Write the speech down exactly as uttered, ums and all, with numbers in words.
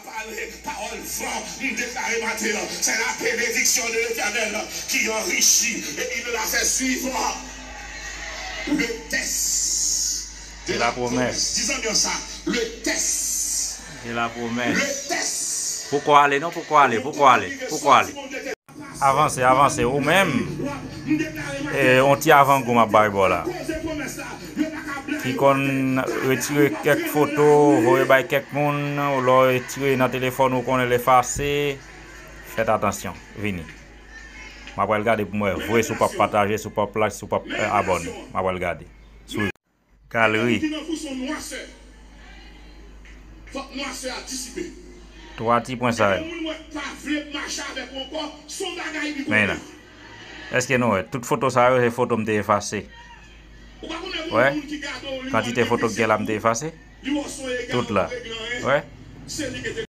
Pale pawòl van, m deklare maten an, c'est la bénédiction de l'Éternel qui enrichit et il la fait suivre. Le test de la promesse. Di zanmi an sa, le test. E la pwomès. Le test. Poko ale non, poko ale, poko ale, poko ale. Avanse, avanse. Ou menm, e, yon ti avangou m ap bay bò la. Ki konn retire kèk foto, voye bay kèk moun, ou lè w retire nan telefòn ou konnen l efase. Fèt atansyon, vini. M ap pral gade pou m wè vre si w p ap pataje, si w p ap like, si w p ap, e, abòne. M ap pral gade. Swiv. Galeri. Ki nan fou son nwasè. Fòk nwasè a disipe. Twa ti pwen sa yo. Yon moun wè pa vle mache avèk ou ankò, son bagay li konn. Men la. Èske nou wè? Tout foto sa yo, se foto m te efase. Ou pa konnen gen yon moun ki gade w, li wè l gen plis se pou li wè son ega ou regle anyen. Se li ki te